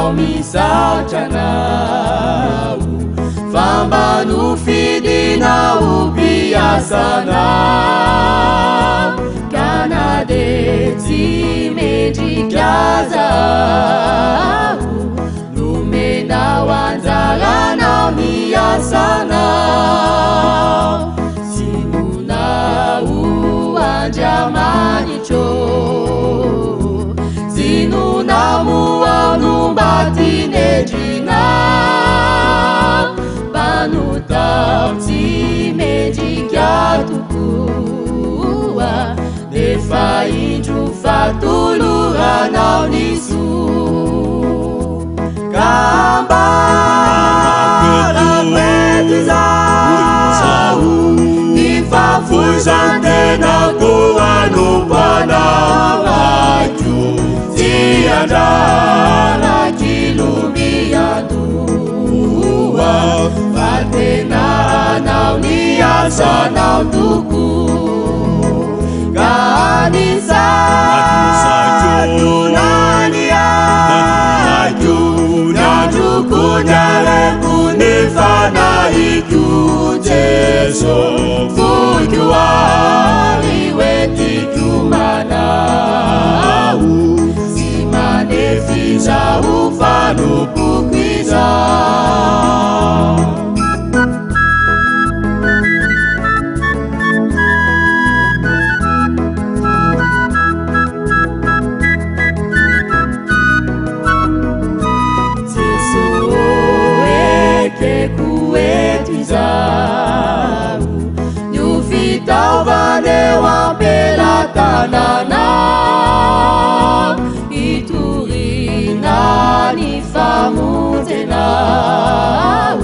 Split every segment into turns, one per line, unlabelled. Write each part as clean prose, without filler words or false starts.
Izaho misaotra Anao fa mba nofidina ho mpiasanao ka na dia tsy mendrika aza aho nomenao anjaranao ny asanao sy nonao Andriamanitro tsy nonao moa aho no mba tinendrinao mpanota tsy mendrika tokoa nefa indro fa toloranao ny soa ka ambarako eto izaho ny fahafoizan-tenako hanompo anao aiko tsy andrana kilombiandoha fa tena hanao ny asanao tokoa ka anisako na ny aiko ny androko ny hareko ny fanahiko Jeso foiko ary hoentiko manao tsy manefy izaho fanompoko izao. Jeso ekeko eto izaho ny ho fitaovana eo am-pelatananao hitoriana ny famonjenao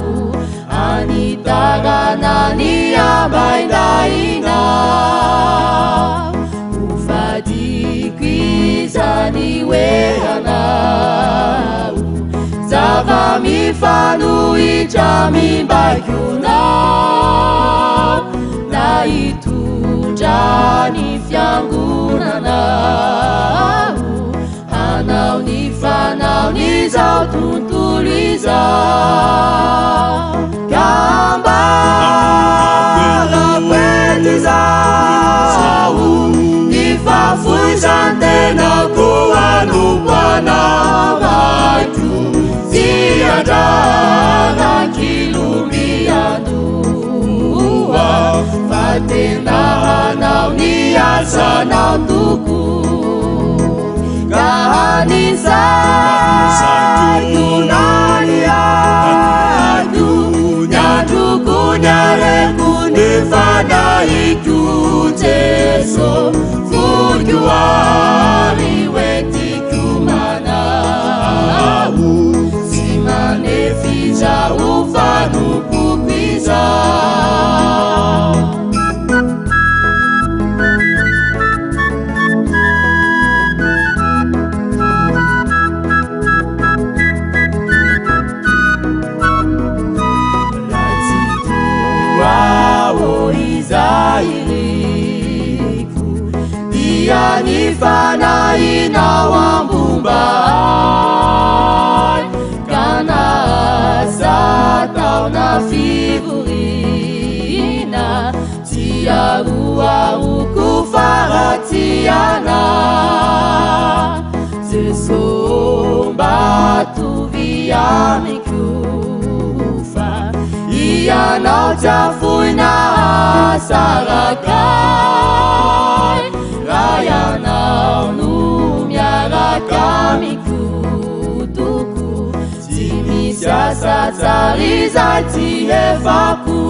Anitarana ny ambaindahinao, ho fadiko izany hoe anao, zava-mifanohitra mimbakonao, na hitondra ny fiangonanao. Hanao ny fanaon'izao tontolo izao Ka ambarako eto izao Ny fahafoizan-tenako hanompo anao Aiko tsy andrana kilombiandoha Fa tena hanao ny asanao tokoa Ka anisako na ny aiko ny androko ny hareko ny fanahiko Jeso foiko ary hoentiko manao tsy manefy izaho fanompoko izao. Dia ny fanahinao ambomba ahy ka na asa taona fivoriana Tsy aroaroko faharatsiana Jeso mba tovy amiko Fa Ianao tsy afoina asaraka ahy Raha Ianao no miaraka amiko Toko Tsy misy asa tsara izay tsy hefako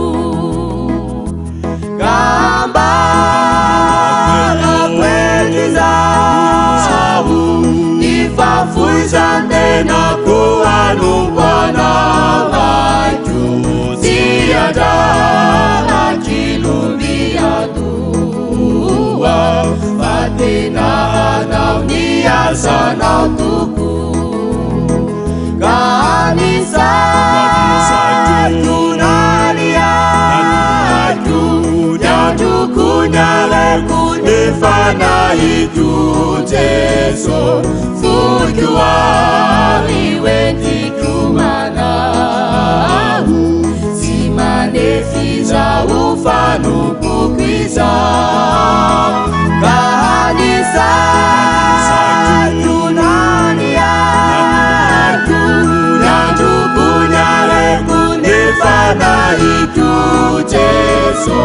Ka ambarako eto izaho Ny fahafoizan-tenako hanompo anao Aiko tsy andrana kilombiandoha Fa tena hanao ny asanao tokoa Ka anisako na ny aiko ny androko ny hareko ny fanahiko Jeso foiko ary hoentiko. Niza Kanisa Tunaniako Nandrokonareko Nefa nahito Jeso.